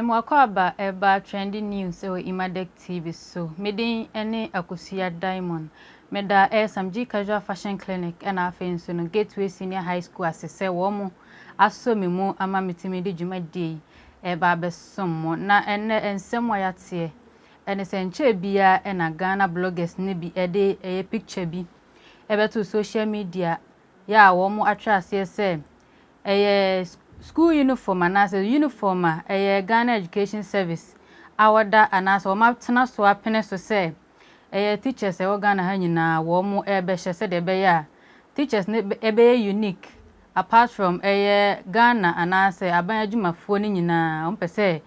Mema w'akwaaba ɛreba Trending News wɔ Imadec TV so. Me din ne Akosua Diamond. Meda SMG Casual Fashion Clinic ɛna afei nso no Gateway Senior High School ase sɛ wɔn asɔ me mu ama metumi de dwumadie yi ɛreba abɛsom mo. Na ɛnnɛ nsɛm a yɛateɛ ɛne sɛ nkyɛn biara ɛna Ghana bloggers no bi ɛde ɛyɛ picture bi ɛbɛto social media yɛ a wɔn atwerɛ aseɛ sɛ ɛyɛ school uniform anaasɛ uniform a ɛyɛ Ghana Education Service a wɔda anaasɛ wɔn atena so apene so sɛ ɛyɛ teachers a ɛwɔ Ghana ha nyinaa wɔn ɛrebɛhyɛ sɛdeɛ ɛbɛyɛ a teachers no ɛbɛyɛ unique apart from ɛyɛ Ghana anaasɛ aban adwumafoɔ no nyinaa. Wɔn pɛ sɛ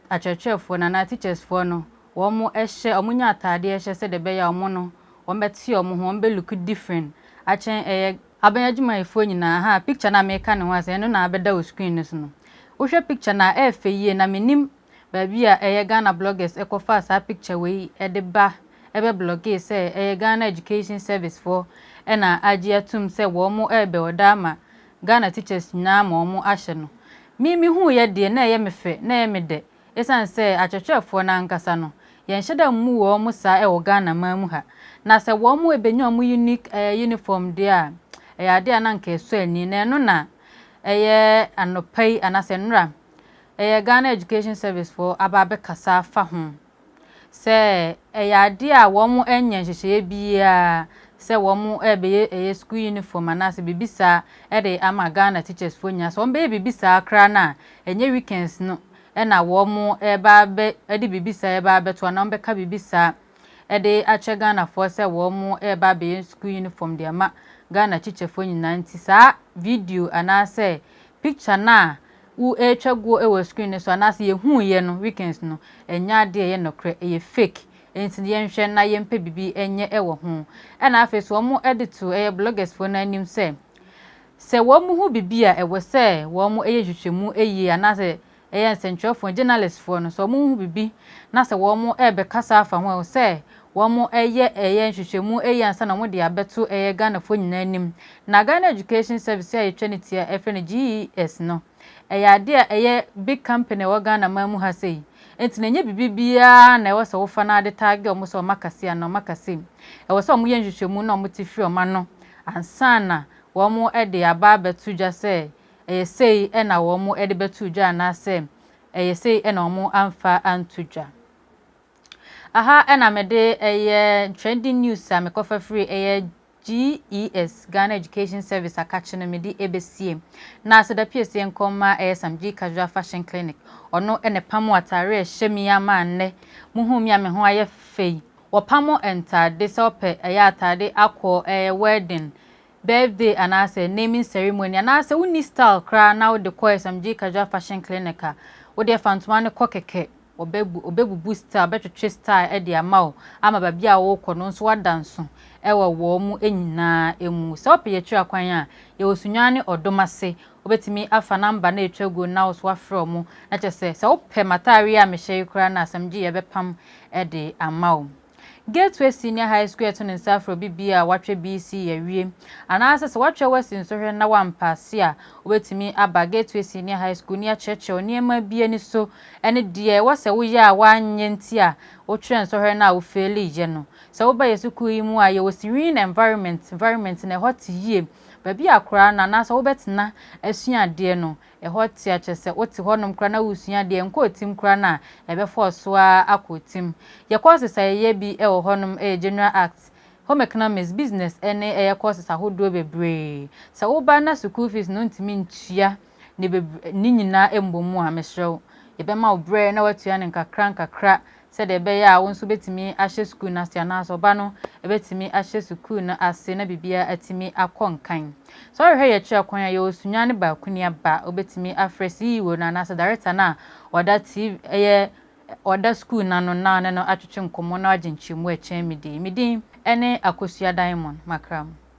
akyerɛkyerɛfoɔ no anaa teachers foɔ no wɔn ɛhyɛ, wɔn nya ataadeɛ hyɛ sɛdeɛ ɛbɛyɛ a wɔn no wɔn bɛte wɔn ho, wɔn bɛ look different akyɛn ɛyɛ aban adwumayɛfoɔ nyinaa. Ha picture na meka ne ho asɛ ɛno na abɛda wɔ screen no so no. Wohwɛ picture na ɛyɛ fɛ yie na menim baabi a ɛyɛ Ghana bloggers ɛkɔfa saa picture wei ɛde ba ɛbɛ blog sɛ ɛyɛ Ghana Education Service foɔ ɛna agye atum sɛ wɔn ɛrebɛ ɔda ama Ghana teachers nyinaa ma wɔn ahyɛ no. Mi hu yɛ deɛ na ɛyɛ me fɛ na ɛyɛ me dɛ, ɛsiane sɛ akyerɛkyerɛfoɔ no ankasa no yɛnhyɛ da mmu wɔn saa ɛwɔ Ghana man mu ha, na sɛ wɔn ebenya wɔn unique uniform deɛ a, ɛyɛ adeɛ a na nka ɛsɔ ani. Na ɛno na ɛyɛ anɔpa yi anaasɛ nnora ɛyɛ Ghana Education Service foɔ aba abɛkasa afa ho sɛ ɛyɛ adeɛ a wɔn nyɛ nhyehyɛeɛ biara sɛ wɔn ɛrebɛyɛ ɛyɛ school uniform anaasɛ biribi saa ɛde ama Ghana teachers foɔ nyinaa. Sɛ wɔn bɛyɛ biribi saa koraa no a, ɛnyɛ weekends no ɛna wɔn ɛreba abɛ ɛde biribi saa ɛreba abɛto anaa wɔn bɛka biribi saa ɛde akyerɛ Ghanafoɔ sɛ wɔn ɛreba abɛyɛ school uniform de ama Ghana teacherfoɔ nyinaa. Nti saa video anaasɛ picture no a wo ɛretwa guo wɔ screen no so anaasɛ yɛhuuiɛ no weekends no, ɛnyɛ adeɛ ɛyɛ nokorɛ, ɛyɛ fake. Nti yɛnhwɛ na yɛmpɛ biribi ɛnyɛ ɛwɔ ho. Ɛna afei so wɔn ɛde to ɛyɛ bloggers foɔ no anim sɛ sɛ wɔn ho biribi a ɛwɔ sɛ wɔn ɛyɛ nhwehwɛmu ɛyie anaasɛ ɛyɛ nsɛntwerɛfoɔ, journalist foɔ no, sɛ wɔn ho biribi na sɛ wɔn ɛrebɛkasa afa ho, ɛwɔ sɛ wɔn ɛyɛ nhwehwɛmu ɛyie ansa na wɔn de abɛto ɛyɛ Ghanafoɔ nyinaa anim. Na Ghana Education Service a yɛtwa ne ti a ɛfrɛ no GES no, ɛyɛ adeɛ a ɛyɛ big company ɛwɔ Ghana man mu ha sei, nti na ɛnyɛ biribi biara na ɛwɔ sɛ wofa na ade tag wɔn sɛ wɔn akase anaa wɔn akase mu. Ɛwɔ sɛ wɔn yɛ nhwehwɛmu na wɔn te firi wɔn ano ansa na wɔn de aba abɛto dwa sɛ ɛyɛ sei ɛna wɔn de bɛto dwa anaasɛ ɛyɛ sei ɛna wɔn amfa anto dwa. Aha ɛna mede ɛyɛ trending news a mekɔfa firi ɛyɛ GES, Ghana Education Service akakye no, mede ebesie. Na aseda piesie nkɔma ɛyɛ Samg Casual Fashion Clinic. Ɔno ɛna pam atare a ɛhyɛ mi ama nnɛ muhu mi a me ho ayɛ fɛ yi. Wɔpam ntaade sɛ ɔpɛ ɛyɛ atade akɔ ɛyɛ wedding, birthday anaasɛ naming ceremony anaasɛ wonni style koraa na wode kɔ SMG Casual Fashion Clinic a, wode fa ntoma no kɔ kɛkɛ, ɔbɛbu ɔbɛbubu style, ɔbɛtwetwe style ɛde ama wo ama baabi a wɔrekɔ no nso wada nso ɛwɔ wɔn mu nyinaa mu. Sɛ wɔpɛ yɛkyerɛ akwan a, yɛwɔ Sunyani Ɔdom ase. Wobɛtumi afa number na etwa gu na wo so wafrɛ wɔn na kyerɛ sɛ sɛ wopɛ m'ataare a mehyɛ yi koraa na SMG yɛbɛpam ɛde ama wo. Gateway Senior High School ɛto ne nsa afrɛ obi bi a watwɛ BECE awie anaasɛ sɛ watwɛ WASSCE nsɔhwɛ na wampass a, wobɛtumi aba Gateway Senior High School ne akyerɛkyerɛw nneɛma bi ani so ɛne deɛ ɛwɔ sɛ woyɛ a woanyɛ nti a wotwerɛ nsɔhwɛ no a wofail yɛ no. Sɛ woba yɛ sukuu yi mu a, yɛwɔ serene environment na ɛhɔ te yie. Baabi a koraa no anaasɛ wobɛtena asua adeɛ no, ɛhɔ te akyerɛ sɛ wote hɔnom koraa na wosua adeɛ nkɔ otim koraa no a, ɛbɛfɔ so ara akɔ otim. Yɛ courses a yɛyɛ bi ɛwɔ hɔnom ɛyɛ General Arts, Home Economics, Business ɛne ɛyɛ courses ahodoɔ bebree. Sɛ woba na school fees no ntumi ntua ne bebree ne nyinaa mmɔ mu a, mesrɛ wo, yɛbɛma wo berɛ na watua ne nkakra nkakra sɛdeɛ ɛbɛyɛ a wo nso bɛtumi ahyɛ sukuu no ase anaasɛ ɔba no ɛbɛtumi ahyɛ sukuu no ase na biribiara atumi akɔ nkan. Sɛ ɔrehwɛ yɛkyerɛ kwan a, yɛwɔ Sunyani baako ni aba. Wobɛtumi afrɛ CEO no anaasɛ director no a ɔda TV ɛyɛ ɔda sukuu n'ano na ɔne no atwetwe nkɔmmɔ na wagye nkyɛmu ɛkyɛn me din. Me din ɛne Akosua Diamond Makram.